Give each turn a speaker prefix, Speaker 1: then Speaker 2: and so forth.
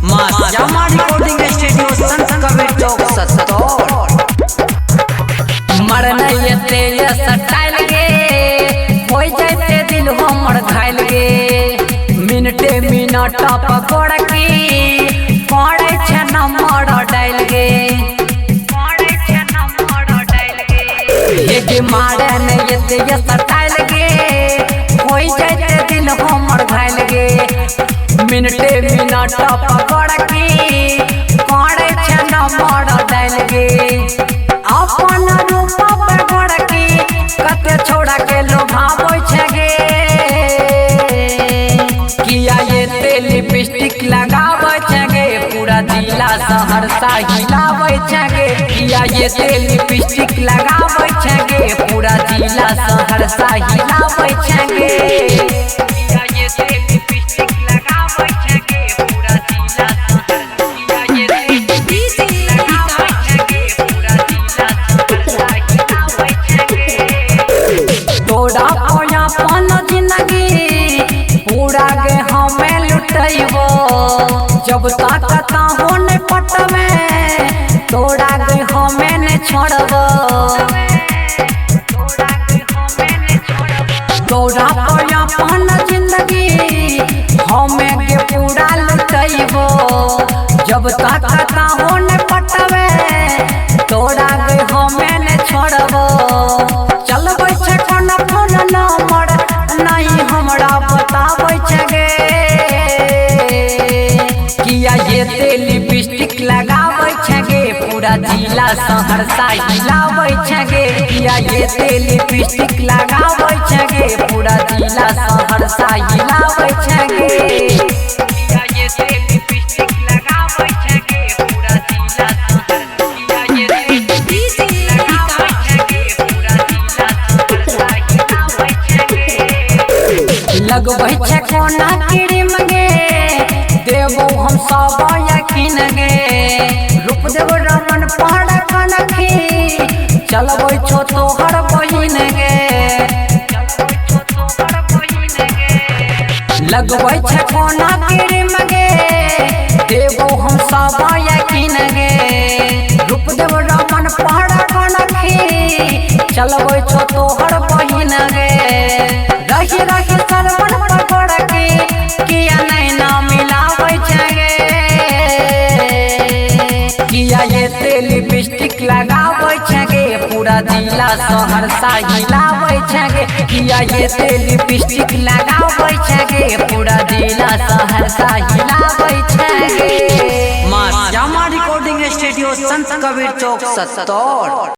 Speaker 1: माँ Shyama recording studio, संत कबीर चौक, सत्तौर।
Speaker 2: मरने एते सटाइल गे, हो जाते दिल हमर घायल गे। मिनटे मिनट पकड़ के पड़े छै नंबर डायल गे, पड़े छै नंबर डायल गे। हे मारने एते सटाइल गे, हो जाते दिल हमर घायल गे। मिनटे मिनट पकड़ के पड़े छै नंबर डायल गे। अपन रूप पकड़ के कते छोड़ा के लोभाबै छै गे। किया एते लिपस्टिक लगाबै छै गे, पूरा जिला सहरसा हिलाबै छै गे। किया एते लिपस्टिक लगाबै छै गे, पूरा जिला सहरसा हिलाबै छै गे।
Speaker 1: किया एते लिपस्टिक लगाबै छै गे, पूरा जिला सहरसा, किया एते लिपस्टिक लगाबै छै गे, पूरा जिला सहरसा हिलाबै छै गे।
Speaker 2: तोरा अपन जिंदगी पूरा गे हमें लुटैबो, जब तक ताहो ने पटवे तोरा गे हमें ने छोड़बो।
Speaker 1: तोरा गे हमें ने छोड़बो।
Speaker 2: तोरा अपन जिंदगी हमें के पूरा लुटैबो, जब तक ताहो ने पटवे तोरा गे हमें ने छोड़बो। चलबै छै कोनो फोन नंबर नहीं हमरा बताबै छै गे। किया एते लिपस्टिक लगाबै छै गे, पूरा जिला सहरसा हिलाबै छै गे। किया एते लिपस्टिक लगाबै छै गे, पूरा जिला सहरसा हिलाबै छै गे।
Speaker 1: किया एते लिपस्टिक लगाबै छै गे, पूरा जिला सहरसा, किया एते लिपस्टिक लगाबै छै गे, पूरा जिला सहरसा हिलाबै छै गे।
Speaker 2: लगबै छै कोना क्रीम गे, देबो हम सब यकीन गे। रूप देव रमन पहाड़ कनखी चलबै छो तोहर बहिन गे।
Speaker 1: चलबै छौ तोहर बहिन गे।
Speaker 2: लगबै छै कोना क्रीम गे, देबो हम सब यकीन गे। रूप देव रमन पहाड़ कनखी चलबै छो तोहर बहिन गे। रही रही सरवन पकड़ के किया नैना मिलाबै छै गे। किया एते लिपस्टिक लगाबै छै गे, पूरा जिला सहरसा हिलाबै छै गे। किया एते लिपस्टिक लगाबै छै गे, पूरा जिला सहरसा हिलाबै छै गे।
Speaker 1: माँ श्यामा रिकॉर्डिंग स्टूडियो, संत कबीर चौक, सत्तौर।